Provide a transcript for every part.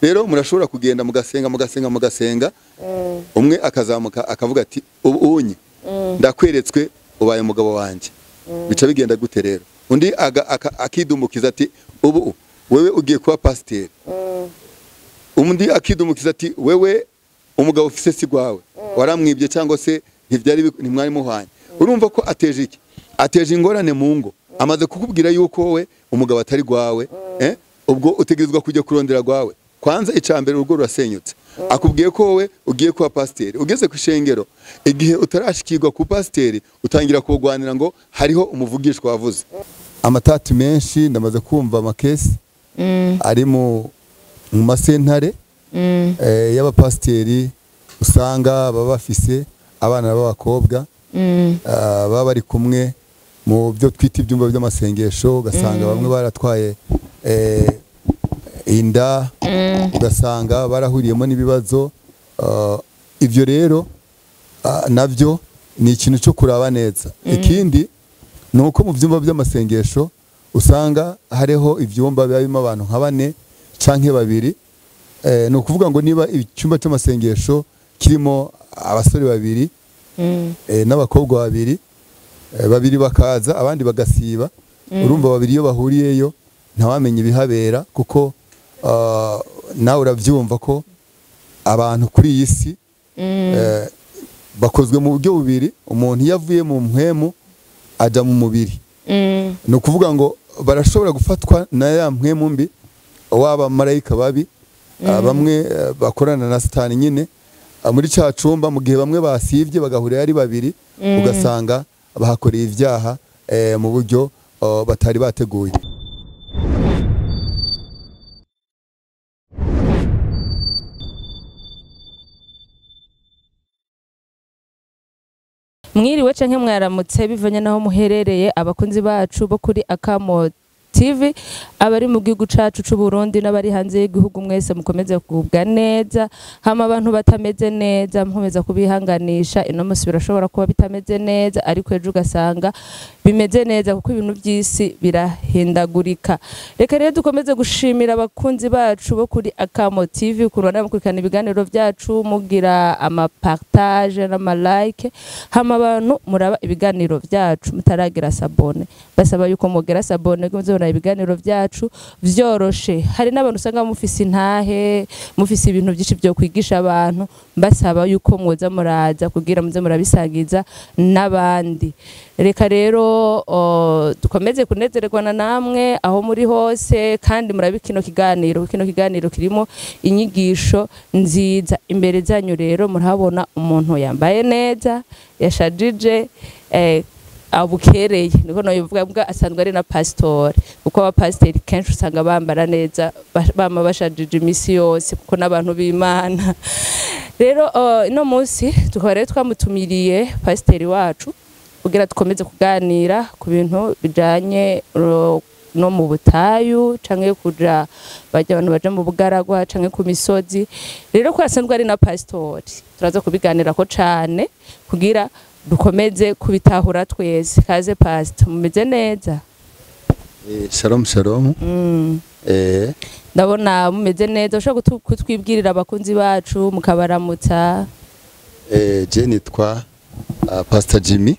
Rero murashobora kugenda mugasenga mugasenga mugasenga, umwe akazamuka akavuga ati ubu unye ndakweretswe ubaye umugabo wanje. Bica bigenda gute rero? Undi akidumukiza ati ubu wewe ugiye kuba pasiteri. Undi akidumukiza ati wewe umugabo ufise si gwawe, waramwibye cyangwa se ntivyari ntimwari muhanye. Urumva ko ateje iki? Ateje ingorane mu ngo. Amaze kukubwira yuko wowe umugabo atari gwawe, ubwo utegerezwa kujya kurondera gwawe. Kwanza icambere urugo rurasenyutse. Akubwiye ko wowe ugiye kuba pasiteri, ugeze ku ishengero igihe utarashikirwa ku pasiteri utangira kugwanira ngo hariho umuvugishwa wavuze. Amatati menshi ndamaze kumva amakesi ari mu masentare y'abapasiteri, usanga baba bafise abana b'abakobwa baba bari kumwe mu byo twita ibyumba by'amasengesho, ugasanga bamwe baratwaye inda, ugasanga barahuriyemo n'ibibazo. Ibyo rero navyo ni ikintu cyo kuraba neza. Ikindi ni uko mu byumba by'amasengesho usanga hariho ibyumba biba birimo abantu nka bane canke babiri. Ni ukuvuga ngo niba icyumba cy'amasengesho kirimo abasore babiri n'abakobwa babiri, babiri bakaza abandi bagasiba, urumva babiri iyo bahuriyeyo ntawamenya ibihabera, kuko nawe uravyumva ko abantu kuri iyi si bakozwe mu buryo bubiri. Umuntu iyo avuye mu mpwemu aja mu mubiri. Ni ukuvuga ngo barashobora gufatwa na ya mpwemu mbi, waba marayika babi, bamwe bakorana na Satani nyine muri ca cumba, mu gihe bamwe basivye bagahurira ari babiri, ugasanga bahakoreye ivyaha mu buryo batari bateguye. Mwiriwe canke mwaramutse bivanye naho muherereye, abakunzi bacu bo kuri Akamo TV, abari mu gihugu cacu c'u Burundi n'abari hanze y'igihugu, mwese mukomeze kugubwa neza. Hama abantu batameze neza mukomeza kubihanganisha, ino musi birashobora kuba bitameze neza ariko ejo ugasanga bimeze neza, kuko ibintu by'isi birahindagurika. Reka rero dukomeze gushimira abakunzi bacu bo kuri Akamo TV ukuntu banakurikirana ibiganiro byacu, mugira ama partage n'ama like. Hama abantu muraba ibiganiro byacu mutaragira sabone, basaba yuko mugera sabone kuko ibiganiro byacu vyoroshe. Hari n'abantu usanga mufise intahe, mufise ibintu byinshi byo kwigisha abantu, mbasaba yuko mwoza muraza kugira muze murabisangiza n'abandi. Reka rero dukomeze kunezererwana namwe aho muri hose, kandi murabe kino kiganiro. Kino kiganiro kirimo inyigisho nziza. Imbere zanyu rero murahabona umuntu yambaye neza, yashajije, abukereye, niko no bivuga mbwa asanzwe ari na pastor, kuko abapasiteri kenshi usanga bambara neza, bama bashajije imisi yose, kuko n'abantu b'Imana. Rero ino munsi tukaba rero twamutumiriye pasiteri wacu kugira dukomeze kuganira ku bintu bijanye no mu butayu, canke kuja bajya abantu baja mu bugaragwa canke ku misozi. Rero ko asanzwe ari na pastor, turaza kubiganira ko cane kugira dukomeze kubitahura twese. Kaze pastor, mumeze neza? Shalom shalom. Ndabona mumeze neza. Ushobora kutwibwirira abakunzi bacu mukabaramutsa? Je nitwa Pastor Jimmy.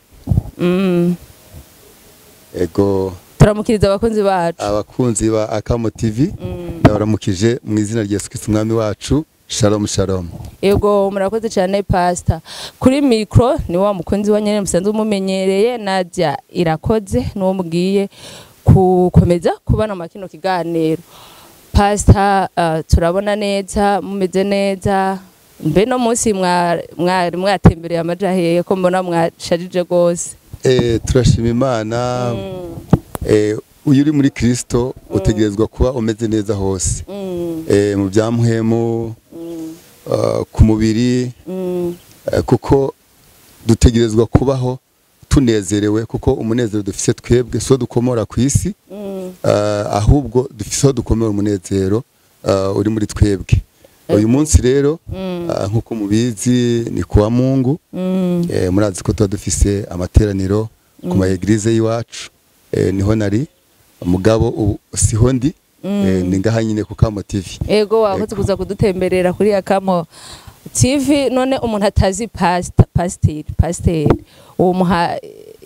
Ego, turamukiriza abakunzi bacu, abakunzi ba Akamo TV. Ndabaramukije mu izina rya Yesu Kristo umwami wacu. Shalom shalom. Ego, murakoze cyane pastor. Kuri micro ni wa mukunzi wa nyene musanzwe mumenyereye, Nadia Irakoze, nuwo mugiye kukomeza kubana mu kino kiganiro. Pastor, turabona neza mumeze neza. Mbe no munsi mwari mwatembereye amaja hehe ko mbona mwasharije gose? Turashima Imana. Uyu uri muri Kristo utegerezwa kuba umeze neza hose. Mu bya muhemu, ku mubiri, kuko dutegerezwa kubaho tunezerewe, kuko umunezero dufise twebwe so dukomora ku isi, ahubwo dufise dukomora umunezero uri muri twebwe. Uyu munsi rero nkuko mubizi ni kuwa Mungu. Murazi ko tuba dufise amateraniro ku ma eglise y'iwacu, niho nari mugabo ubu siho ndi. Ni ngaha nyine ku Kamo TV. Ego, wakoze kuza kudutemberera kuri Akamo TV. None umuntu atazi pasiteri uwo muha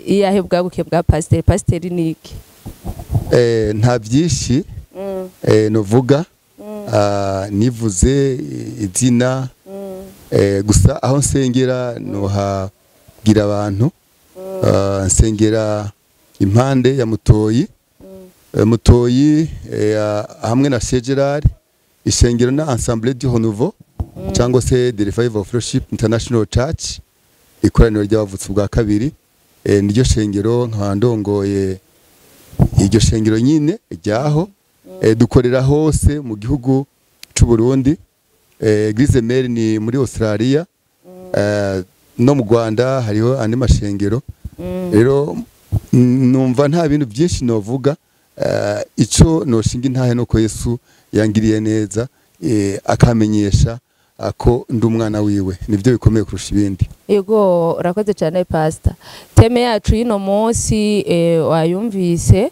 iyahe bwaguke bwa pasiteri? Pasiteri ni iki? Nta byinshi novuga. Nivuze izina gusa aho nsengera nohagira abantu. Nsengera impande ya Mutoyi, Mutoyi hamwe na Shegerari, ishengero na Ensemble du Renouveau cyangwa se The Revival Fellowship International Church, ikoraniro ry'abavutsi bwa kabiri. Niryo shengero, nkaba ndongoye iryo shengero nyine ryaho. Dukorera hose mu gihugu c'u Burundi. Église Mère ni muri Australia, no mu Rwanda hariho andi mashengero. Rero numva nta bintu byinshi novuga. Ico noshinga intahe nuko Yesu yangiriye neza, akamenyesha ko ndi umwana wiwe, nivyo bikomeye kurusha ibindi. Yego, urakoze cyane pastor. Thème yacu y'ino munsi wayumvise,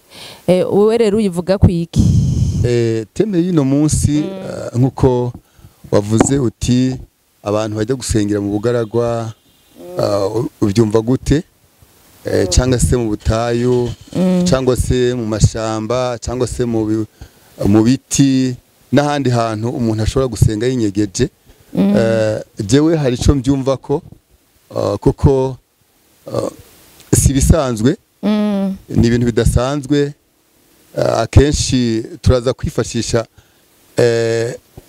wowe rero uyivuga ku iki? Thème y'ino munsi, nkuko wavuze uti abantu bajya gusengera mu bugaragwa, ubyumva gute? Cyangwa se mu butayu, cyangwa se mu mashamba, cyangwa se mu biti n'ahandi hantu umuntu ashobora gusenga yinyegeje. Jewe hari ico mbyumva ko kuko si ibisanzwe, ni ibintu bidasanzwe. Akenshi turaza kwifashisha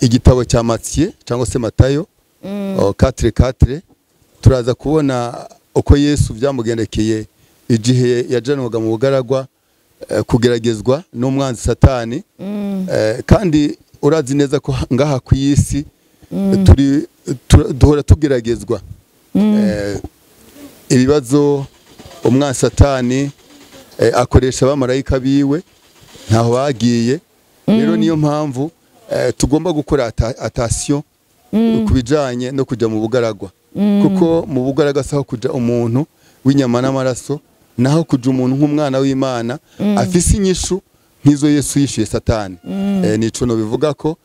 igitabo cya Matthieu cyangwa se Matayo 4:4. Turaza kubona uko Yesu byamugendekeye igihe yajanwaga mu bugaragwa kugeragezwa n'umwanzi Satani. Kandi urazi neza ko ngaha ku isi turi duhora tugeragezwa. Ibibazo umwanzi Satani akoresha abamarayika biwe, ntaho bagiye. Rero niyo mpamvu tugomba gukora attention ku bijanye no kuja mu bugaragwa, kuko mu bugaragwa saho kuja umuntu w'inyama n'amaraso, naho kuja umuntu nk'umwana w'Imana afise inyishu nk'izo Yesu yishuye Satani. Nico no bivuga ko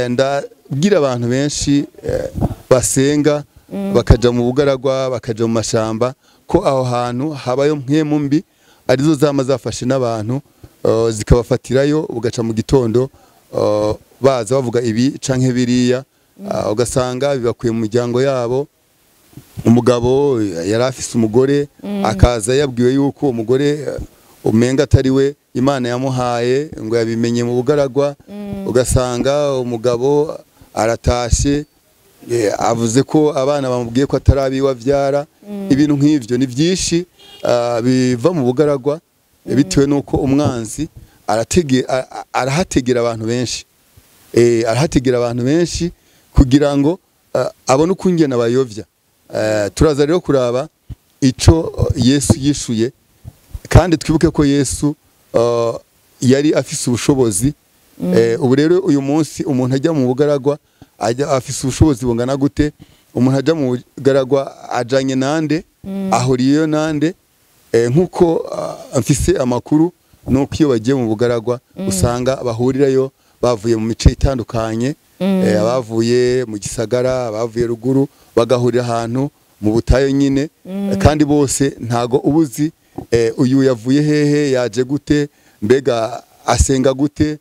ndabwira abantu benshi basenga bakaja mu bugaragwa, bakaja mu mashamba, ko aho hantu habayo mpwemu mbi arizo zama zafashe n'abantu, zikabafatirayo, ugaca mu gitondo baza bavuga ibi canke biriya, ugasanga bibakuye mu miryango yabo. Umugabo yari afise umugore, akaza yabwiwe yuko umugore umenga atari we Imana yamuhaye, ngo yabimenye mu bugaragwa. Ugasanga umugabo aratashe, avuze ko abana bamubwiye ko atari abiwe avyara. Ibintu nk'ivyo ni byinshi biva mu bugaragwa, bitewe n'uko umwanzi arahategera abantu benshi, arahategera abantu benshi kugira ngo abone ukungena bayovya. Turaza rero kuraba ico Yesu yishuye, kandi twibuke ko Yesu yari afise ubushobozi. Ubu rero uyu munsi umuntu ajya mu bugaragwa ajya afise ubushobozi bungana gute? Umuntu ajya mu bugaragwa ajanye nande? Ahuriyeyo nande? Nkuko mfise amakuru nuko iyo bagiye mu bugaragwa usanga bahurirayo bavuye mu mice itandukanye, abavuye mu gisagara, abavuye ruguru, bagahurira ahantu mu butayu nyine. Kandi bose ntago ubuzi uyu yavuye hehe, yaje gute, mbega asenga gute,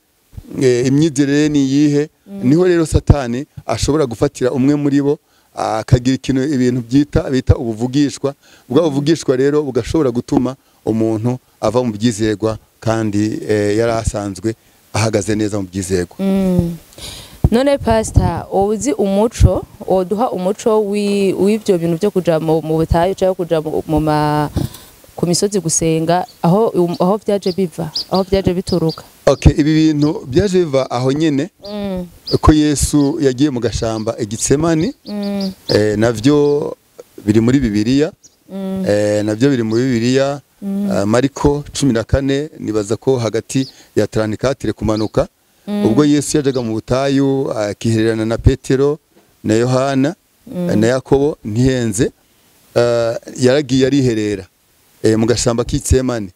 imyizerere ni iyihe. Niho rero Satani ashobora gufatira umwe muri bo akagira ikintu ibintu byita bita ubuvugishwa. Bwa buvugishwa rero bugashobora gutuma umuntu ava mu byizerwa kandi yari asanzwe ahagaze neza mu byizerwa. None pastor, uzi umuco woduha umuco w'ivyo bintu byo kuja mu butayu cyangwa kuja mu ku misozi gusenga, aho byaje biva, aho byaje bituruka? Okay, ibi bintu byaje biva aho nyene ko Yesu yagiye mu gashamba Egitsemani. Navyo biri muri Bibiliya, navyo biri muri Bibiliya, Mariko 14, nibaza ko hagati ya 34 kumanuka, ubwo Yesu yajaga mu butayu akihererana na Petero na Yohana na Yakobo ntihenze, yaragiye ariherera mu gashamba k'Igitsemani.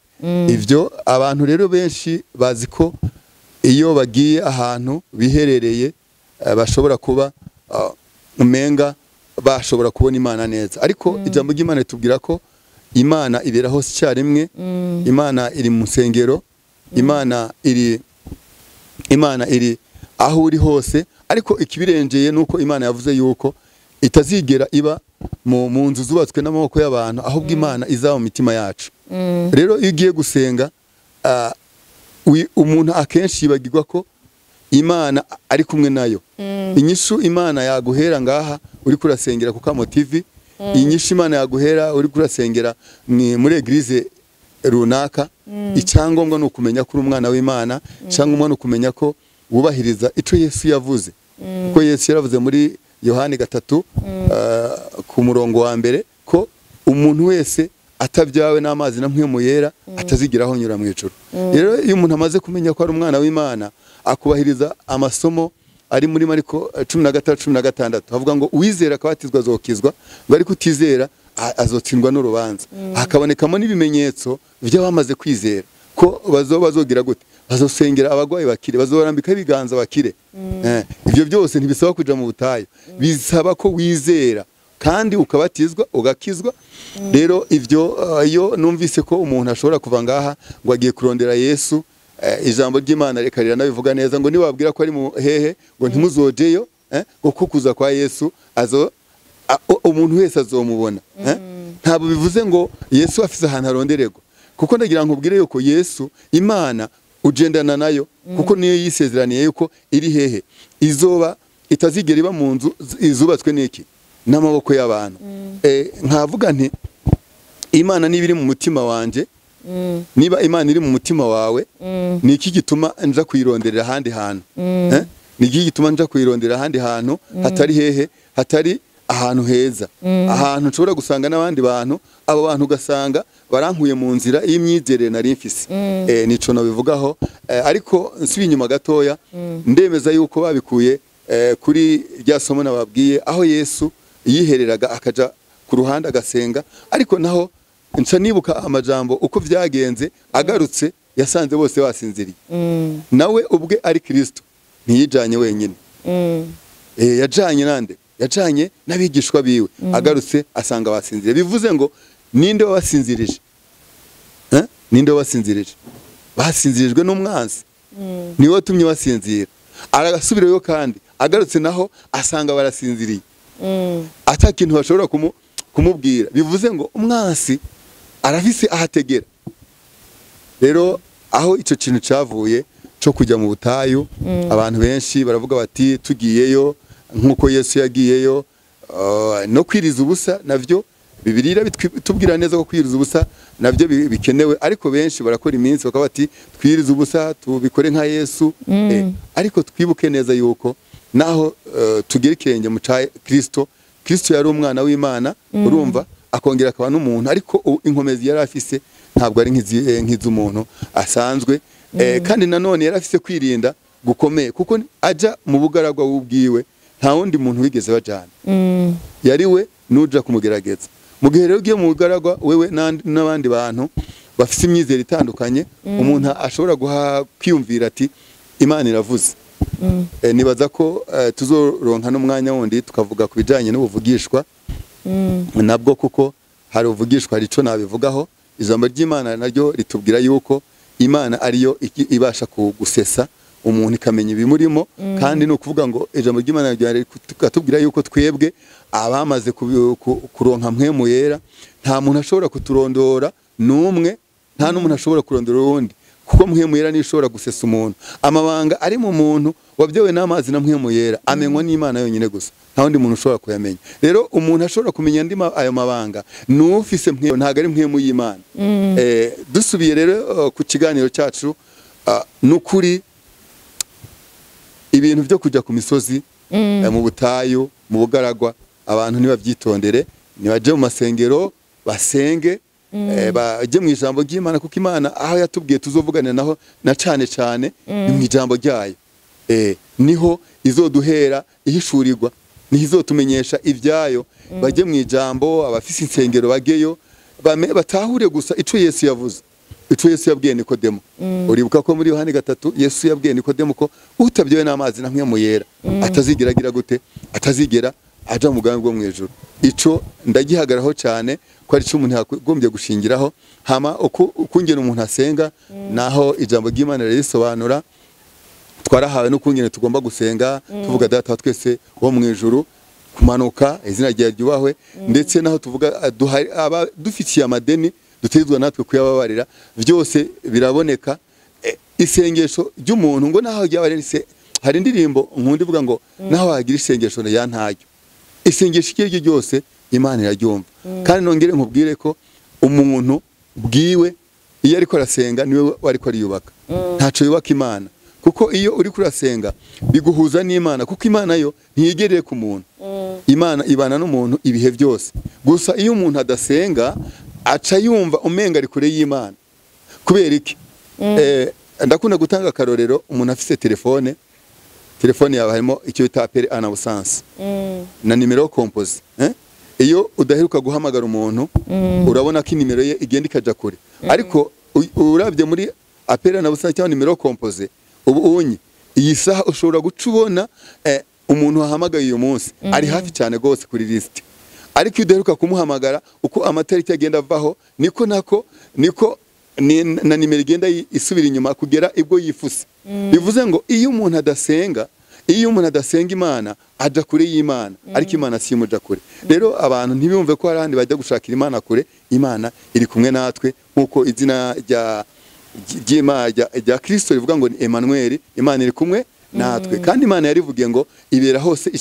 Ivyo abantu rero benshi bazi ko iyo bagiye ahantu biherereye bashobora kuba umenga bashobora kubona Imana neza. Ariko ijambo ry'Imana ritubwira ko Imana ibera hose icyarimwe. Imana iri mu nsengero, Imana iri aho uri hose. Ariko ikibirengeye nuko Imana yavuze yuko itazigera iba mu nzu zubatswe n'amaboko y'abantu, ahubwo Imana izaba mu mitima yacu. Rero iyo ugiye gusenga, umuntu akenshi yibagirwa ko Imana ari kumwe nayo. Inyishu Imana yaguhera ngaha uri kurasengera ku Kamo TV, inyishu Imana yaguhera uri kurasengera muri eglise runaka, icyangombwa ni ukumenya ko uri umwana w'Imana, icyangombwa ni ukumenya ko wubahiriza ico Yesu yavuze. Kuko Yesu yaravuze muri Yohani 3 ku murongo wa mbere ko umuntu wese atabyawe n'amazi na mpwemu yera atazigiraho nyura mu ijuru. Rero iyo umuntu amaze kumenya ko ari umwana w'Imana, akubahiriza amasomo ari muri Mariko 13:16 avuga ngo uwizera akabatizwa azokizwa, ngo ariko utizera azotsindwa n'urubanza. Hakabonekamo n'ibimenyetso by'abamaze kwizera ko bazogira gute, bazosengera abagwayi bakire, bazobarambika ibiganza bakire. Ibyo byose ntibisaba kuja mu butayu, bisaba ko wizera kandi ukabatizwa ugakizwa. Rero ivyo iyo numvise ko umuntu ashobora kuva ngaha ngo agiye kurondera Yesu, ijambo ry'Imana reka riranabivuga neza ngo nibabwira ko ari mu hehe ngo ntimuzojeyo, ngo kukuza kwa Yesu azo umuntu wese azomubona. Ntabwo bivuze ngo Yesu afise ahantu arondererwa, kuko ndagira nkubwire yuko Yesu Imana ugendana nayo, kuko niyo yisezeraniye yuko iri hehe izoba itazigera iba mu nzu izubatswe n'iki n'amaboko y'abantu. Nkavuga nti Imana niba iri mu mutima wanje, niba Imana iri mu mutima wawe, ni iki gituma nja kuyironderera ahandi hantu? Ni iki gituma nja kuyironderera ahandi hantu hatari hehe, hatari ahantu heza, ahantu nshobora gusanga n'abandi bantu, abo bantu ugasanga barankuye mu nzira y'imyizerere nari mfise. Nico nabivugaho. Ariko nsubiye inyuma gatoya, ndemeza yuko babikuye kuri rya somo nababwiye, aho Yesu yihereraga akaja ku ruhande agasenga. Ariko naho nca nibuka amajambo uko vyagenze, agarutse yasanze bose basinziriye. Nawe ubwe ari Kristo ntiyijanye wenyine. Yajanye nande? Yajanye n'abigishwa biwe. Agarutse asanga basinziriye. Bivuze ngo ninde wabasinzirije? Ninde wabasinzirije? Basinzirijwe n'umwanzi. Niwe watumye basinzira. Arasubirayo kandi agarutse naho asanga barasinziriye. Ata kintu bashobora kumubwira. Bivuze ngo umwansi arafise ahategera. Rero aho ico kintu cavuye cyo kujya mu butayu, abantu benshi baravuga bati tugiyeyo nkuko Yesu yagiyeyo. No kwiriza ubusa navyo Bibiliya bitubwira neza ko kwiriza ubusa navyo bikenewe, ariko benshi barakora iminsi bakaba bati twiriza ubusa tubikore nka Yesu. Ariko twibuke neza yuko naho tugira ikirenge mu ca Kristo, Kristo yari umwana w'Imana, urumva, akongera akaba n'umuntu, ariko inkomezi yari afise ntabwo ari nk'iz'umuntu asanzwe. Kandi nanone yari afise kwirinda gukomeye, kuko aja mu bugaragwa w'ubwiwe nta wundi muntu wigeze bajana. Yari we nuja kumugerageza. Mu gihe rero ugiye mu bugaragwa wewe n'abandi bantu bafise imyizero itandukanye, umuntu ashobora kwiyumvira ati Imana iravuze. Nibaza ko tuzoronka n'umwanya wundi tukavuga ku bijanye n'ubuvugishwa nabwo, kuko hari ubuvugishwa hari ico nabivugaho. Ijambo ry'Imana naryo ritubwira yuko Imana ariyo ibasha kugusesa umuntu ikamenya ibimurimo. Kandi ni ukuvuga ngo ijambo ry'Imana rikatubwira yuko twebwe abamaze kuronka mpwemu yera, nta muntu ashobora kuturondora n'umwe, nta n'umuntu ashobora kurondora uwundi, kuko mpwemu yera niyo ishobora gusesa umuntu. Amabanga ari mu muntu wabyewe n'amazi na mpwemu yera amenywa n'Imana yonyine gusa, nta wundi muntu ushobora kuyamenya. Rero umuntu ashobora kumenya andi ayo mabanga n'ufise mpwemu, ntago ari mpwemu y'Imana. Dusubiye rero ku kiganiro cyacu, n'ukuri ibintu byo kujya ku misozi, mu butayu, mu bugaragwa, abantu nibavyitondere, nibaje mu masengero basenge, baje mu ijambo ry'Imana, kuko Imana aho yatubwiye tuzovugana naho na cane cane ni mu ijambo ryayo. Niho izoduhera ihishurirwa, niho izotumenyesha ibyayo. Baje mu ijambo, abafise insengero bageyo, batahure gusa ico Yesu yavuze. Ico Yesu yabwiye Nikodemo, uribuka ko muri Yohani 3 Yesu yabwiye Nikodemo ko utabyewe n'amazi na mpwemu yera atazigera agira gute, atazigera aja mu bwami bwo mu ijuru. Ico ndagihagaraho cyane ko ari cyo umuntu yagombye gushingiraho. Hama ukungena umuntu asenga, naho ijambo ry'Imana ririsobanura, twarahawe n'ukungene tugomba gusenga tuvuga Data wa twese wo mu ijuru, kumanuka izina ryawe ryubahwe, ndetse naho tuvuga aba dufitiye amadeni dutegerezwa natwe kuyababarira, byose biraboneka. Isengesho ry'umuntu ngo naho ryaba ari hari indirimbo nkunda ivuga ngo naho wagira isengesho ya ntayo, isengesho iryo ari ryo ryose Imana iraryumva. Kandi nongere nkubwire ko umuntu bwiwe iyo ariko arasenga niwe ariko ariyubaka, ntaco yubaka Imana, kuko iyo uri kurasenga biguhuza n'Imana, kuko Imana yo ntiyigereye ku muntu. Imana ibana n'umuntu ibihe byose. Gusa iyo umuntu adasenga aca yumva umenga ari kure y'Imana. Kubera iki? Ndakunda gutanga akarorero, umuntu afise telefone yawe harimo icyo bita appel en absence na nimero composé. Iyo udaheruka guhamagara umuntu urabona ko inimero ye igenda ikaja kure, ariko urabye muri appel en absence cyangwa nimero composé, ubu unyi iyi saha ushobora guca ubona umuntu wahamagaye uyu munsi ari hafi cyane gose kuri list, ariko iyo udaheruka kumuhamagara uko amatariki agenda avaho niko nako niko na nimero igenda isubira inyuma kugera ibwo yifuse. Bivuze ngo iyo umuntu adasenga, iyo umuntu adasenga Imana aja kure y'Imana, ariko Imana si imuja kure. Rero abantu ntibumve ko hari ahandi bajya gushakira Imana kure. Imana iri kumwe natwe, nkuko izina rya Kristo rivuga ngo ni Emmanuel, Imana iri kumwe natwe. Kandi Imana yarivugiye ngo ibera hose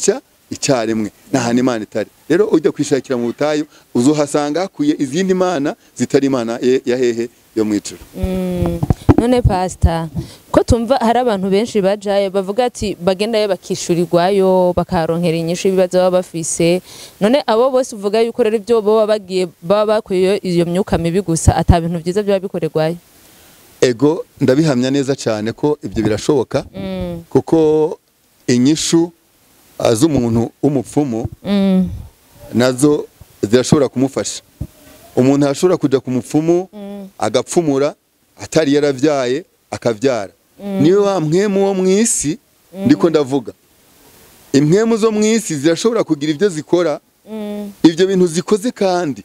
icyarimwe, nta hantu Imana itari. Rero ujya kwishakira mu butayu uzohasanga hakuye izindi mana zitari Imana ya hehe yo mu ijuru. None pastor, ko tumva hari abantu benshi bajaye bavuga ati bagendayo bakishurirwayo bakaronkera inyishu ibibazo baba bafise, none abo bose uvuga yuko rero ibyo baba bagiye baba bakuye iyo myuka mibi gusa ata bintu byiza byaba bikorerwayo? Ego, ndabihamya neza cyane ko ibyo birashoboka, kuko inyishu z'umuntu w'umupfumu nazo zirashobora kumufasha. Umuntu arashobora kuja ku mupfumu agapfumura atari yaravyaye akavyara. Niwe wa mpwemu wo mwisi ndiko ndavuga. Impwemu zo mwisi zirashobora kugira ibyo zikora, ibyo bintu zikoze, kandi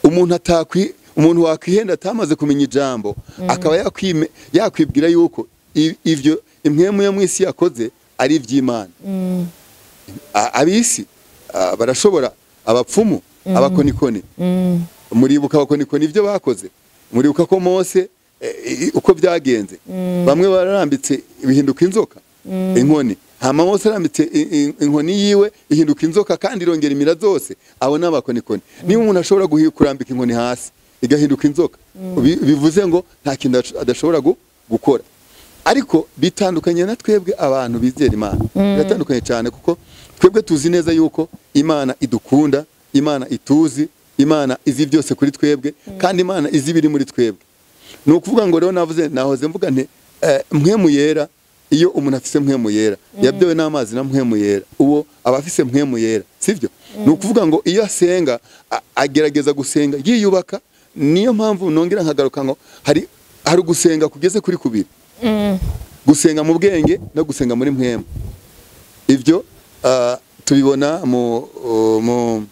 umuntu wakwihenda atamaze kumenya ijambo akaba yakwibwira yuko ivyo impwemu yo mwisi yakoze ari ivy'Imana. Abisi barashobora, abapfumu, abakonikoni, muribuka abakonikoni ivyo bakoze, muribuka ko Mose uko byagenze, bamwe bararambitse bihinduka inzoka inkoni, hama Mose arambitse inkoni yiwe ihinduka inzoka kandi irongera imira zose. Abo n'abakonikoni. Niba umuntu ashobora kurambika inkoni hasi igahinduka inzoka, bivuze ngo nta kintu adashobora gukora. Ariko bitandukanye na twebwe abantu bizera Imana, biratandukanye cyane, kuko twebwe tuzi neza yuko Imana idukunda, Imana ituzi, Imana izi byose kuri twebwe, kandi Imana izi biri muri twebwe. Ni ukuvuga ngo rero navuze nahoze mvuga nti mpwemu yera, iyo umuntu afise mpwemu yera yabyewe n'amazi na mpwemu yera, uwo aba afise mpwemu yera, sivyo? Ni ukuvuga ngo iyo asenga agerageza gusenga yiyubaka. Niyo mpamvu nongera nkagaruka ngo hari gusenga kugeze kuri kubiri, gusenga mu bwenge no gusenga muri mpwemu. Ivyo tubibona mu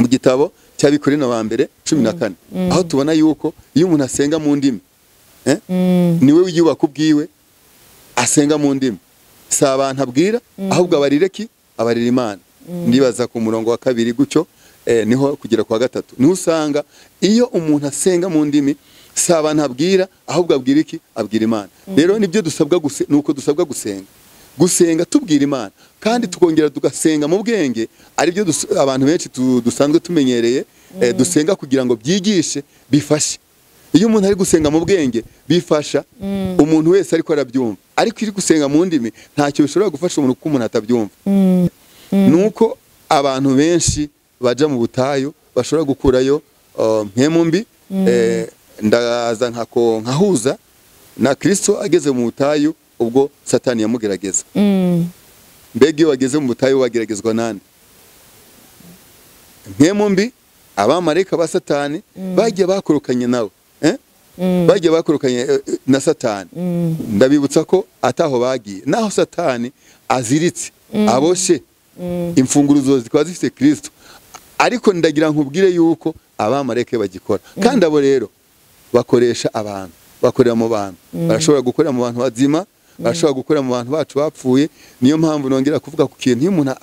gitabo cy'Abikorino ba mbere 14, aho tubona yuko iyo umuntu asenga mu ndimi niwe wiyubaka ubwiwe, asenga mu ndimi si abantu abwira, ahubwo abarire ki abarira Imana. Ndibaza ku murongo wa 2 gutyo, niho kugera kwa 3 niho usanga iyo umuntu asenga mu ndimi si abantu abwira, ahubwo abwira iki? Abwira Imana. Rero nibyo dusabwa, nuko dusabwa gusenga, gusenga tubwira Imana, kandi tukongera tugasenga mu bwenge, aribyo abantu benshi dusanzwe tumenyereye. Dusenga kugira ngo byigishe, bifashe. Iyo umuntu ari gusenga mu bwenge bifasha umuntu wese ariko arabyumva, ariko iri gusenga mu ndimi ntacyo bishobora gufasha umuntu kuko umuntu atabyumva. Nuko abantu benshi baja mu butayu bashobora gukurayo mpemu mbi. Ndaza nkahuza na Kristo ageze mu butayu ubwo Satani yamugerageza. Mbega iyo bageze mu butayu bageragezwa nande? Mpemu mbi, abamarayika ba Satani bagiye bakorokanye nawe. Bagiye bakorokanye na Satani. Ndabibutsa ko ataho bagiye, naho Satani aziritse aboshe, imfunguruzo zikaba zifite Kristo. Ariko ndagira nkubwire yuko abamarayika bagikora, kandi abo rero bakoresha abantu, bakorera mu bantu, barashobora gukorera mu bantu bazima, barashobora gukorera mu bantu bacu bapfuye. Niyo mpamvu nongera kuvuga ku kintu, iyo umuntu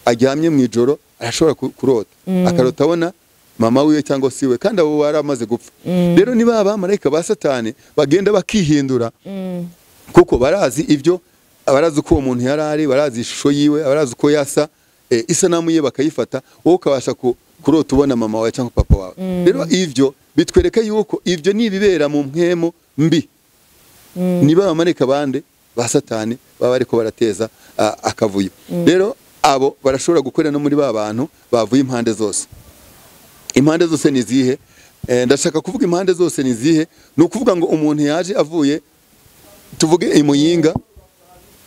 aryamye mu ijoro arashobora kurota, akarota abona mama wiwe cyangwa se iwe, kandi abo baramaze gupfa. Rero niba abamarayika ba Satani bagenda bakihindura, kuko barazi ibyo, barazi uko uwo muntu yari ari, barazi ishusho yiwe, barazi uko yasa, isanamu ye bakayifata, wowe ukabasha kurota ubona mama wawe cyangwa papa wawe. Rero ivyo bitwereka yuko ivyo ni ibibera mu mpwemu mbi. Niba abamarayika bande ba Satani baba ariko barateza akavuyo. Rero abo barashobora gukorera no muri ba bantu bavuye impande zose. Impande zose ni zihe? Ndashaka kuvuga impande zose ni zihe? Ni ukuvuga ngo umuntu yaje avuye, tuvuge imuyinga,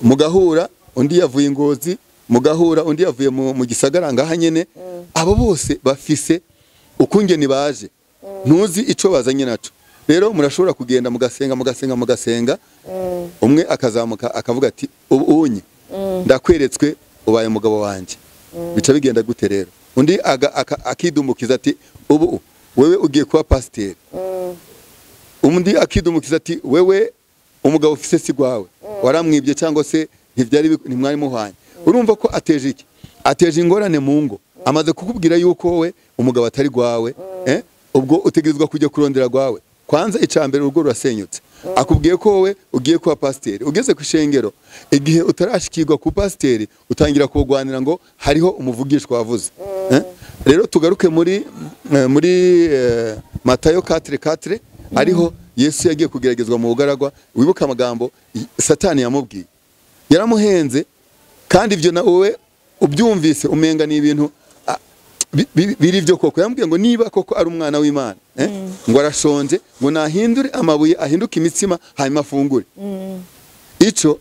mugahura, undi yavuye Ngozi, mugahura, undi yavuye mu gisagara ngaha nyene. Abo bose bafise ukungeni baje, ntuzi ico bazanye naco. Rero murashobora kugenda mugasenga mugasenga mugasenga, umwe akazamuka akavuga ati ubu unye ndakweretswe ubaye umugabo wanjye. Bica bigenda gute rero? Undi akidumbukiza ati ubu wewe ugiye kuba pasiteri. Undi akidumbukiza ati wewe umugabo ufise si gwawe, waramwibye cyangwa se ntivyari ntimwari muhanye. Urumva ko ateje iki? Ateje ingorane mu ngo. Amaze kukubwira yuko wowe umugabo atari gwawe, ubwo utegerezwa kujya kurondera gwawe. Kwanza icambere urugo rurasenyutse. Akubwiye ko wowe ugiye kuba pasiteri, ugeze ku ishengero igihe utarashikirwa ku pasiteri utangira kugwanira ngo hariho umuvugishwa wavuze. Rero tugaruke muri Matayo 4:4, ariho Yesu yagiye kugeragezwa mu bugaragwa. Wibuka amagambo Satani yamubwiye, yaramuhenze, kandi ibyo na wowe ubyumvise umenga ni ibintu biri byo koko. Yambwiye ngo niba koko ari umwana w'Imana, ngo arashonje, ngo nahindure amabuye ahinduke imitsima hanyuma afungure. Ico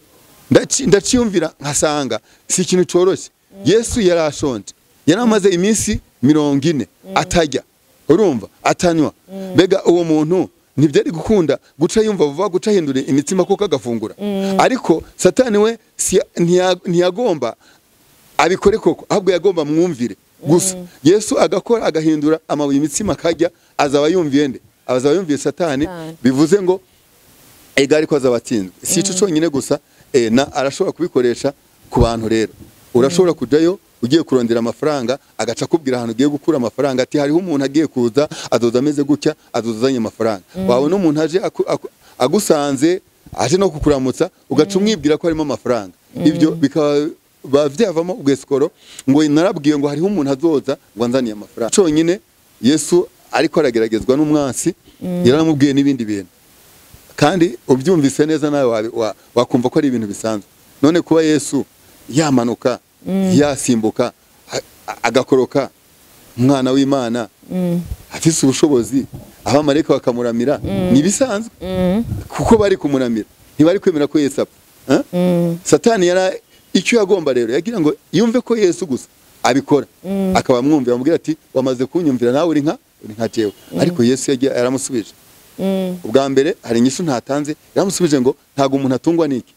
ndaciyumvira nkasanga si ikintu coroshye. Yesu yarashonje, yaramaze iminsi 40 atajya, urumva, atanywa. Mbega uwo muntu ntibyari gukunda guca yumva vuba guca hindure imitsima koko agafungura. Ariko Satani we ntiyagomba abikore koko, ahubwo yagomba mwumvire gusa. Yesu agakora agahindura amabuye imitsima akajya, azaba yumviye nde? Azaba yumviye Satani. Bivuze ngo ega ariko azabatsinzwe. Si ico cyonyine gusa, na arashobora kubikoresha ku bantu. Rero urashobora kujayo ugiye kurondera amafaranga, agaca kubwira ahantu ugiye gukura amafaranga ati hariho umuntu agiye kuza azoza ameze gutya, azozanye amafaranga. Wabona umuntu aje agusanze aje no kukuramutsa, ugaca umwibwira ko harimo amafaranga. Ibyo bikaba bavyavamo ubwesikoro, ngo narabwiye ngo hariho umuntu azoza ngo anzaniye amafaranga. Cyonyine Yesu ariko arageragezwa n'umwansi, yaramubwiye n'ibindi bintu, kandi ubyumvise neza nawe wakumva ko ari ibintu bisanzwe. None kuba Yesu yamanuka, yasimbuka, agakoroka, umwana w'Imana afise ubushobozi, abamarayika bakamuramira, ni bisanzwe, kuko bari kumuramira, ntibari kwemera ko Yesu apfa. Satani yara icyo yagomba rero, yagira ngo yumve ko Yesu gusa abikora, akaba mwumvira, amubwira ati wamaze kunyumvira nawe uri nka jewe. Ariko Yesu yagiye yaramusubije. Ubwa mbere hari inyishu ntatanze, yaramusubije ngo ntago umuntu atungwa niki?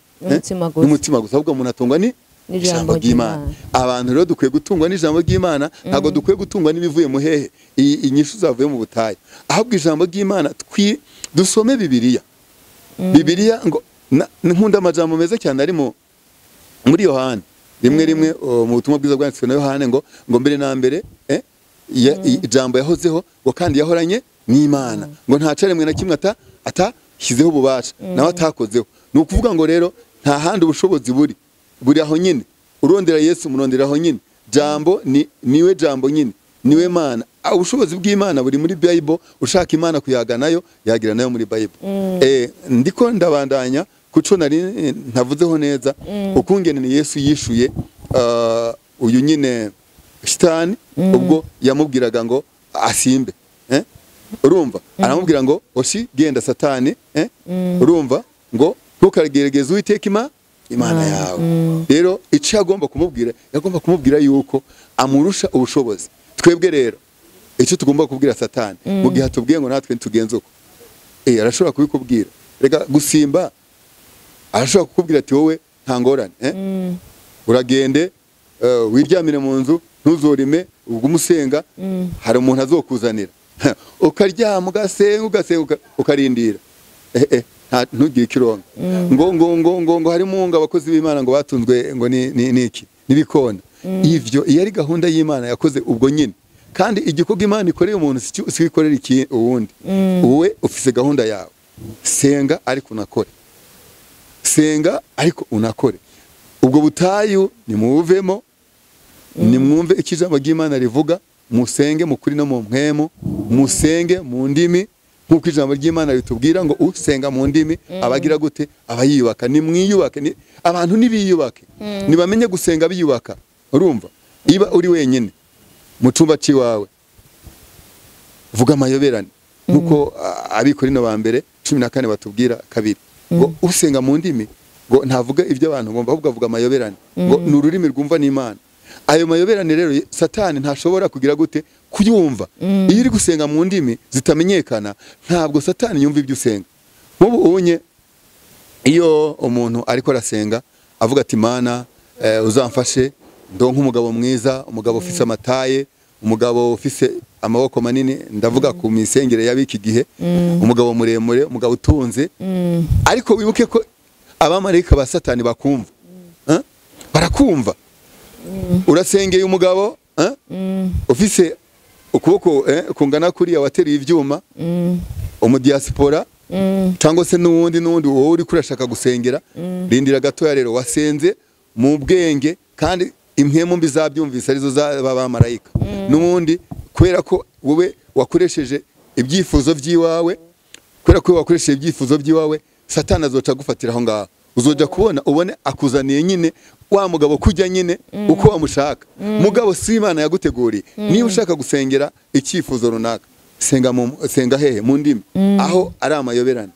N'umutima gusa, ahubwo umuntu atungwa ni ijambo ry'Imana. Abantu rero dukwiye gutungwa n'ijambo ry'Imana, ntago dukwiye gutungwa n'ibivuye mu hehe, inyishu zavuye mu butayu. Ahubwo ijambo ry'Imana dusome Bibiliya. Bibiliya ngo nkunda amajambo meza cyane arimo muri Yohana rimwe rimwe mu butumwa bwiza bwanditswe na Yohana, ngo mbere na mbere ijambo yahozeho, ngo kandi yahoranye n'Imana, ngo nta caremwe na kimwe atashyizeho ububasha nawe atakozeho. Ni ukuvuga ngo rero nta handi ubushobozi buri aho nyine. Urondera Yesu murondera aho nyine. Jambo niwe jambo nyine, niwe Mana. Ubushobozi bw'Imana buri muri Bible, ushaka Imana kuyaga nayo yagira nayo muri Bible. Ndiko ndabandanya kuco nari ntavuzeho neza ukungene ni Yesu yishuye uyu nyine Shitani, ubwo yamubwiraga ngo asimbe. Urumva aramubwira ngo oshi genda Satani, urumva ngo ntukagerageze Uwiteka Imana yawe. Rero icyo agomba kumubwira, yagomba kumubwira yuko amurusha ubushobozi. Twebwe rero icyo tugomba kubwira Satani mu gihe atubwiye ngo natwe tugenze uko, Arashobora kubikubwira. Reka gusimba, arashobora kukubwira ati wowe nta ngorane, uragende wiryamire mu nzu, ntuzorime, ugume usenga, hari umuntu azokuzanira. Ukaryama ugasenga ukarindira, ntugire ikironga. Ngo ngo ngo ngo ngo harimo ngo abakozi b'Imana ngo batunzwe ngo ni niki nibikona. Ivyo iyo ari gahunda y'Imana yakoze ubwo nyine. Kandi igikorwa Imana ikoreye umuntu si ikorera iki uwundi. Wowe ufise gahunda yawe, senga ariko unakore, senga ariko unakore. Ubwo butayu nimuvemo, nimwumve icyo ijambo ry'Imana rivuga, musenge mu kuri no mu mpwemu, musenge mu ndimi nk'uko ijambo ry'Imana ritubwira ngo usenga mu ndimi abagira gute? Abayiyubaka. Nimwiyubake, abantu nibiyubake, nibamenye gusenga biyubaka. Urumva, iba uri wenyine mu cumba ciwawe, vuga amayoberane nkuko Abikorino ba mbere 14 batubwira kabiri, ngo usenga mu ndimi ngo ntavuga ibyo abantu ngomba, ahubwo avuga amayoberane, ngo ni ururimi rwumva n'Imana. Ayo mayoberane rero Satani ntashobora kugira gute? Kuyumva. Iyo uri gusenga mu ndimi zitamenyekana, ntabwo Satani yumva ibyo usenga. Nk'ubu unye iyo umuntu ariko arasenga avuga ati Mana, uzamfashe ndonke umugabo mwiza, umugabo ufise amataye, umugabo ufise amaboko manini, ndavuga ku misengere y'abiki gihe, umugabo muremure, umugabo utunze. Ariko wibuke ko abamarayika ba Satani bakumva, barakumva. Urasengeye umugabo ufise ukuboko kungana kuriya, wateruye ivyuma, umudiaspora cyangwa se n'uwundi wowe uri kurashaka gusengera, rindira gatoya rero wasenze mu bwenge, kandi impwemu mbi zabyumvise arizo z'abamarayika. N'ubundi kubera ko wowe wakoresheje ibyifuzo by'iwawe, kubera ko wakoresheje ibyifuzo by'iwawe, Satani azoca gufatira aho ngaho. Uzoja kubona ubone akuzaniye nyine wa mugabo kujya nyine uko wamushaka. Mugabo si Imana yaguteguriye. Niba ushaka gusengera icyifuzo runaka, senga hehe? Mu ndimi, aho ari amayoberane.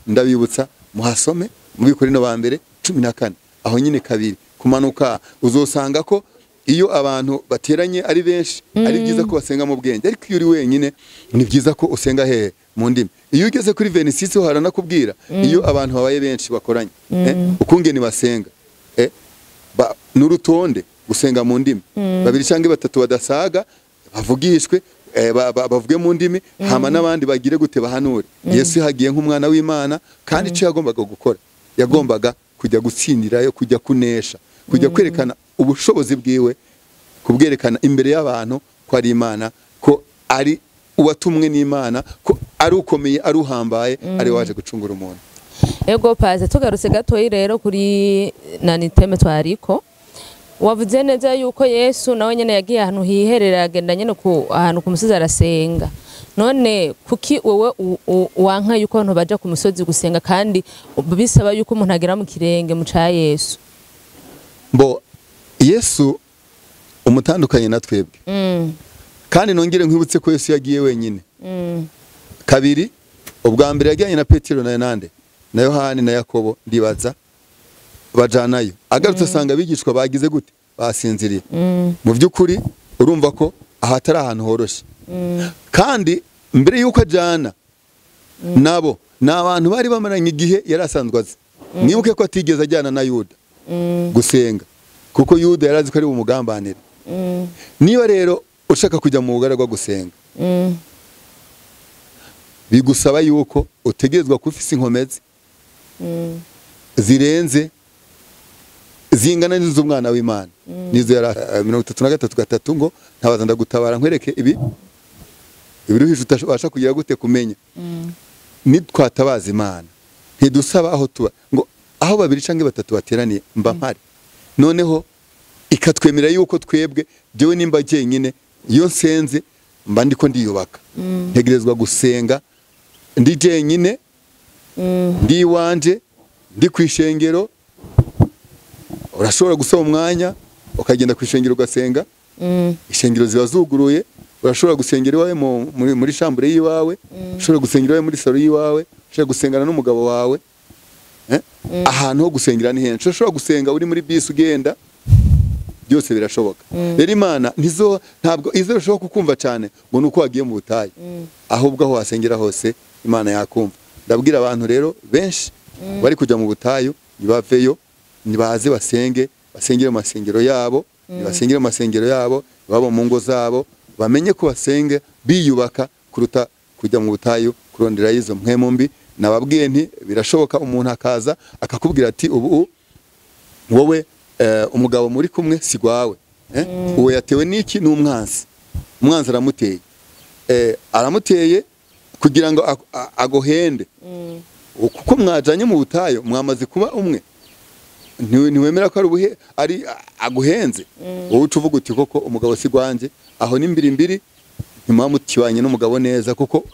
Ndabibutsa muhasome mu Bikorino ba mbere 14 aho nyine kabiri kumanuka, uzosanga ko iyo abantu bateranye ari benshi ari byiza ko basenga mu bwenge, ariko iyo uri wenyine ni byiza ko usenga hehe? Mu ndimi. Iyo ugeze kuri 26 ho haranakubwira iyo abantu babaye benshi bakoranye, ukungene basenga, n'urutonde gusenga mu ndimi, babiri cyangwa batatu badasaga bavugishwe, bavuge mu ndimi, hama n'abandi bagire gute? Bahanure. Yesu hagiye nk'umwana w'Imana, kandi icyo yagombaga gukora, yagombaga kujya gutsindirayo, kujya kunesha, kujya kwerekana ubushobozi bwiwe, kubwerekana imbere y'abantu ko ari Imana, ko ari uwatumwe n'Imana, ko ari ukomeye, ari uhambaye, ari waje gucungura umuntu. Ego paze, tugarutse gatoyi rero kuri nani teme twariko, wavuze neza yuko Yesu nawe nyene yagiye ahantu hiherera, agenda nyene ku ahantu ku musozi arasenga. None kuki wewe wanka yuko abantu baja ku musozi gusenga, kandi bisaba yuko umuntu agera mu kirenge mu ca Yesu? Bo Yesu umutandukanye na twebwe. Kandi nongere nkwibutse ko Yesu yagiye wenyine. Kabiri, ubwa mbere yajyanye na Petero na nande na Yohani na Yakobo, ndibaza bajanayo. Agarutse asanga abigishwa bagize gute? Basinziriye. Mu by'ukuri urumva ko ahatari ahantu horoshe. Kandi mbere yuko ajana nabo, ni abantu bari bamaranye igihe yari asanzwe azi. Mwibuke ko atigeze ajyana na Yuda gusenga, kuko Yuda yari azi ko ari bumugambanire. Niba rero ushaka kujya mu bugaragwa gusenga, bigusaba yuko utegerezwa kuba ufise inkomezi zirenze zingana n'iz'umwana w'Imana. Nizo yari 33:3 ngo ntabaza ndagutabara nkwereke ibi ibiruhije utabasha kugira gute kumenya. Nitwatabaza Imana ntidusaba aho tuba, ngo aho babiri canke batatu bateraniye mba mpari. Noneho ikatwemera yuko twebwe, jewe nimba jenyine iyo nsenze mba ndiko ndiyubaka. Ntegerezwa gusenga ndi jenyine, ndi iwanje, ndi kwishengero. Urashobora gusaba umwanya ukagenda kwishengero ugasenga. Ishengero ziba zuguruye, urashobora gusengera iwawe muri chambre yiwawe, ushobora gusengera iwawe muri salo yiwawe, ushobora gusengana n'umugabo wawe. Ahantu ho gusengera ni henshi. Ushobora gusenga uri muri bisi ugenda, byose birashoboka. Rero Imana ntabwo izorushaho kukumva cyane ngo nuko wagiye mu butayu, ahubwo aho wasengera hose Imana yakumva. Ndabwira abantu rero benshi bari kujya mu butayu, nibaveyo, nibaze basenge, basengere mu masengero yabo, nibasengere mu masengero yabo, babo mu ngo zabo, bamenye ko basenge biyubaka kuruta kujya mu butayu kurondera izo mpwemu mbi. Nababwiye nti birashoboka umuntu akaza akakubwira ati ubu wowe umugabo muri kumwe si gwawe, uwo yatewe n'iki? N'umwanzi. Umwanzi aramuteye, aramuteye kugira ngo agohende, kuko mwajanye mu butayu mwamaze kuba umwe, ntiwemera ko ari ubuhe ari aguhenze, wowe uca uvuga uti koko umugabo si gwanjye. Aho ni mbiri mbiri, ntimwamukibanye n'umugabo neza, kuko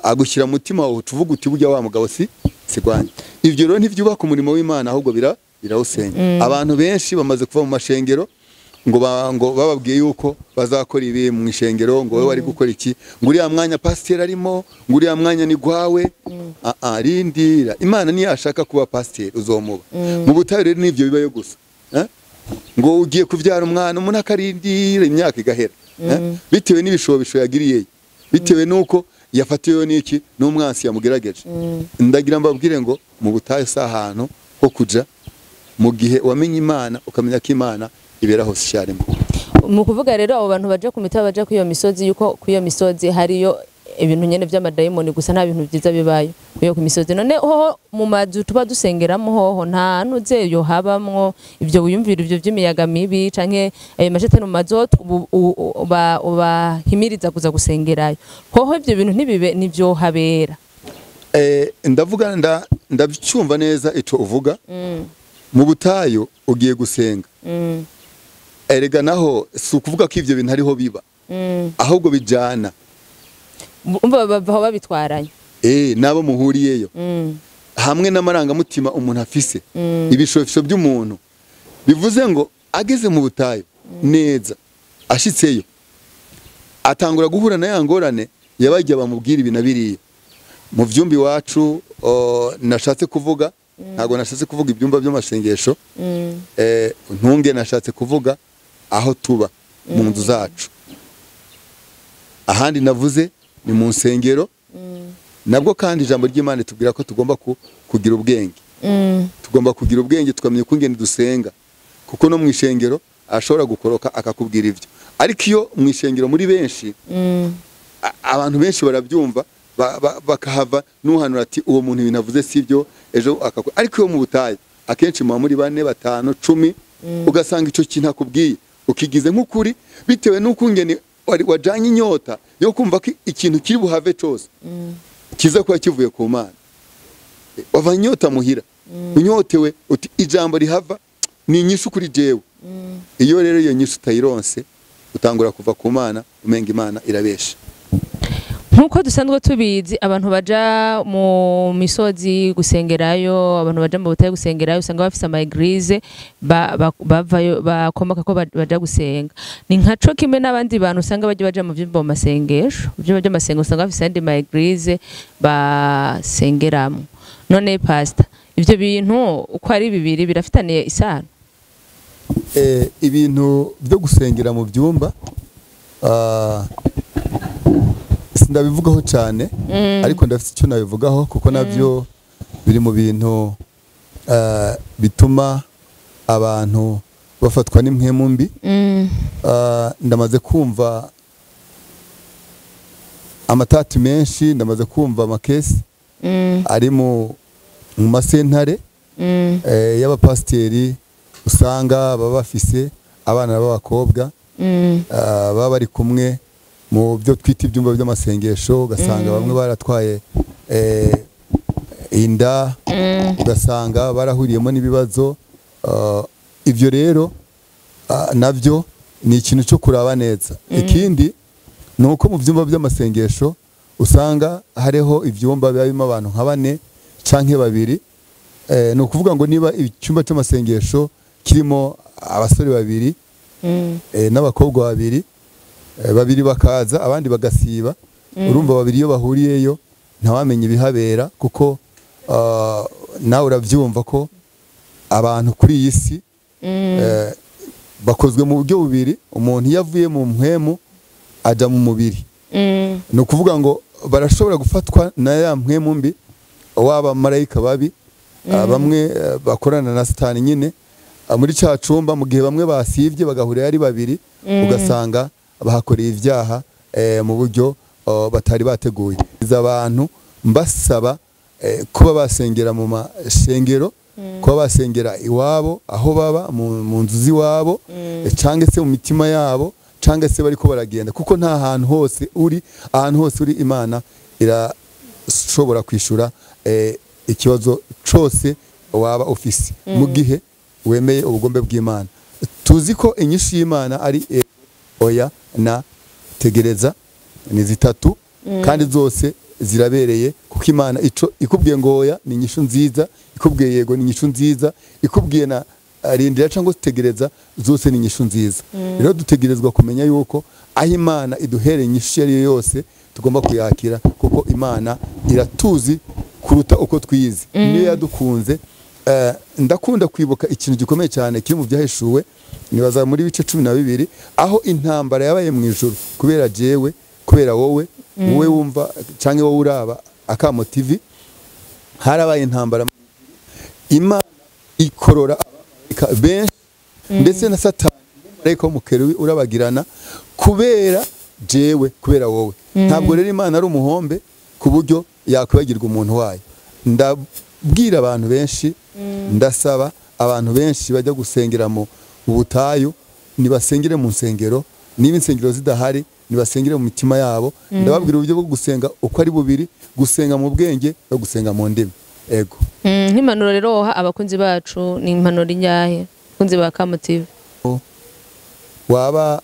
agushyira mutima wawe uca uvuga uti burya wa mugabo si gwanjye. Ivyo rero ntivyubaka umurimo w'Imana, ahubwo birawusenya. Abantu benshi bamaze kuva mu mashengero ngo bababwiye yuko bazakora ibi mu ishengero, ngo wowe wari gukora iki, ngo uriya mwanya pasiteri arimo, ngo uriya mwanya ni gwawe. Rindira, Imana niyashaka kuba pasiteri uzomuba. Mu butayu rero nivyo bibayo gusa, ngo ugiye kuvyara umwana, umuntu akarindira imyaka igahera, bitewe n'ibishobisho yagiriye, bitewe nuko yafatiwe n'iki n'umwansi yamugerageje. Ndagira mbabwire ngo mu butayu si ahantu ho kuja mu gihe wamenye Imana, ukamenya ko Imana ibera hose icyarimwe. Mu kuvuga rero abo bantu baje ku mitaba, baje ku iyo misozi, yuko ku iyo misozi hariyo ibintu nyene vy'amadayimoni gusa, nta bintu vyiza bibayo kuyo ku misozi. None hoho mu mazu tuba dusengeramo, hoho nta ntuzeyo habamwo ivyo wiyumvira, ivyo vy'imiyaga mibi canke ayo mashetani mu mazu ubahimiriza kuza gusengerayo, hoho ivyo bintu ntibibe nivyo habera? Ndavuga ndabyumva neza ico uvuga. Mu butayu ugiye gusenga, erega naho si ukuvuga ko ivyo bintu ariho biba, ahubwo bijana. Umva bavaho babitwaranye, nabo muhuriyeyo, hamwe n'amarangamutima umuntu afise, ibishofisho by'umuntu. Bivuze ngo ageze mu butayu neza, ashitseyo atangura guhura na ya ngorane yabajya bamubwira ibi na biriya. Mu vyumba iwacu, nashatse kuvuga, ntago nashatse kuvuga ibyumba by'amasengesho, ntunge nashatse kuvuga aho tuba mu nzu zacu. Ahandi navuze ni mu nsengero, nabwo kandi ijambo ry'Imana itubwira ko tugomba kugira ubwenge. Tugomba kugira ubwenge, tukamenya uko ingene dusenga, kuko no mu ishengero ashobora gukoroka akakubwira ivyo. Ariko iyo mu ishengero muri benshi, abantu benshi barabyumva, bakahava nuhanura ati uwo muntu ibintu avuze sivyo, ejo ariko iyo mu butayu akenshi muba muri 4, 5, 10, ugasanga ico kintu akubwiye ukigize nk'ukuri, bitewe n'uko ingene wajanye inyota yo kumva ko ikintu kiri buhave cose kiza kuba kivuye ku Mana. Wava inyota muhira, unyotewe uti ijambo rihava ni inyishu kuri jewe. Iyo rero iyo nyishu utayironse, utangura kuva ku Mana, umenga Imana irabesha. Nkuko dusanzwe tubizi, abantu baja mu misozi gusengerayo, abantu baja mu butayu gusengerayo, usanga bafise ama eglise bavayo bakomoka ko baja gusenga. Ni nkaco kimwe n'abandi bantu usanga baje baja mu vyumba masengesho, vyumba by'amasengesho usanga bafise andi ma eglise basengeramo. None pastor, ivyo bintu uko ari bibiri birafitaniye isano? Ibintu byo gusengera mu byumba sindabivugaho cyane, ariko ndafite icyo nabivugaho, kuko navyo biri mu bintu bituma abantu bafatwa n'impwemu mbi. Ndamaze kumva amatati menshi, ndamaze kumva amakesi ari mu masentare y'abapasiteri, usanga baba bafise abana b'abakobwa, baba bari kumwe mu byo twita ibyumba by'amasengesho, ugasanga bamwe baratwaye inda, ugasanga barahuriyemo n'ibibazo. Ivyo rero navyo ni ikintu cyo kuraba neza. Ikindi ni uko mu byumba by'amasengesho usanga hariho ivyumba biba birimo abantu nka 4 canke 2. Ni ukuvuga ngo niba icyumba cy'amasengesho kirimo abasore 2 n'abakobwa 2, babiri bakaza abandi bagasiba, urumva babiri iyo bahuriyeyo ntawamenya ibihabera, kuko nawe uravyumva ko abantu kuri iyi si bakozwe mu buryo bubiri. Umuntu iyo avuye mu mpwemu aja mu mubiri, ni ukuvuga ngo Barashobora gufatwa na ya mpwemu mbi waba marayika babi, bamwe bakorana na Satani nyine muri ca cumba, mu gihe bamwe basivye bagahurira ari babiri, ugasanga bahakoreye ivyaha mu buryo batari bateguye. Abantu mbasaba kuba basengera mu mashengero, kuba basengera iwabo aho baba mu nzu z'iwabo, canke se mu mitima yabo, canke se bariko baragenda, kuko nta hantu hose uri, ahantu hose uri Imana irashobora kwishura ikibazo cose waba ufise mu gihe wemeye ubugombe bw'Imana. Tuzi ko inyishu y'Imana ari oya na tegereza, ni zitatu kandi zose zirabereye, kuko Imana ico ikubwiye ngo oya ni inyishu nziza, ikubwiye yego ni inyishu nziza, ikubwiye na rindira cyangwa tegereza, zose ni inyishu nziza. Rero dutegerezwa kumenya yuko aho Imana iduhereye inyishu iyo yose tugomba kuyakira, kuko Imana iratuzi kuruta uko twize, niyo yadukunze. Ndakunda kwibuka ikintu gikomeye cyane kiri mu byahishuwe, nibaza muri bice 12, aho intambara yabaye mu ijuru kubera jewe, kubera wowe, wowe wumva canke wowe uraba Akamo TV, harabaye intambara, Imana ikorora abamarayika benshi, ndetse na Satani marayika w'umukerubi urabagirana kubera jewe, kubera wowe. Ntabwo rero Imana ari umuhombe ku buryo yakwibagirwa umuntu wayo. Ndabwira abantu benshi, ndasaba abantu benshi bajya gusengera mu butayu, nibasengere mu nsengero, niba insengero zidahari nibasengere mu mitima yabo. Ndababwira uburyo bwo gusenga uko ari bubiri, gusenga mu bwenge no gusenga mu ndimi. Ego. Nk'impanuro rero woha abakunzi bacu ni impanuro inyahe abakunzi ba Akamo TV? Waba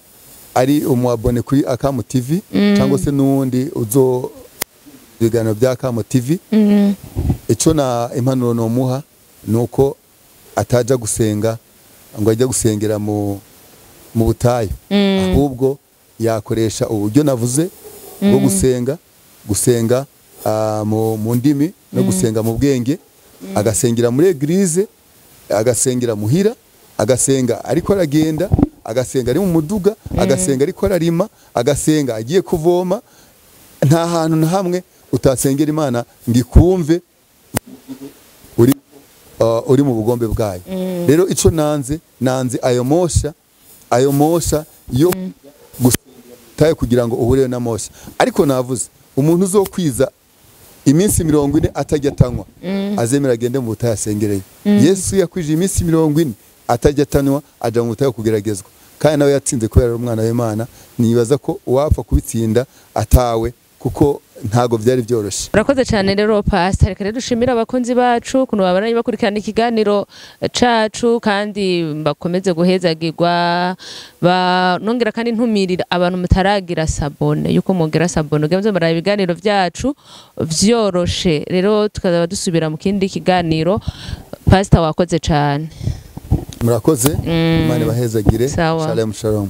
ari umuabone kuri Akamo TV cyangwa se n'uwundi uzo ibiganiro bya Akamo TV, ico na impanuro nomuha nuko ataja gusenga ngo ajya gusengera mu butayu, ahubwo yakoresha uburyo navuze bwo gusenga, gusenga mu ndimi no gusenga mu bwenge, agasengera muri eglise, agasengera muhira, agasenga ariko aragenda, agasenga ari mu muduga, agasenga ariko ararima, agasenga agiye kuvoma. Nta hantu na hamwe utasengera Imana ngikumve uri mu bugombe bwayo. Rero ico nanze ayo mosha yo gusenga kugira ngo uhure na mosha. Ariko navuze umuntu uzokwiza iminsi 40 atajya atanywa, azemera agende mu butayu asengereye. Yesu yakwije iminsi 40 atajya atanywa, aja mu butayu kugeragezwa, kandi nawe yatsinze kubera umwana w'Imana. Nibaza ko uwapfa kubitsinda atawe, kuko ntago byari byoroshe. Urakoze cyane rero Pastor, reka rero dushimira abakunzi bacu kuno babaranye bakurikirana ikiganiro cacu, kandi bakomeze guhezagirwa. Nongera kandi ntumirira abantu mutaragira sabone yuko mugira sabone ugemze mara ibiganiro byacu vyoroshe. Rero tukazaba dusubira mu kindi kiganiro. Pastor wakoze cyane. Murakoze, Imana ibahezagire. Shalom shalom.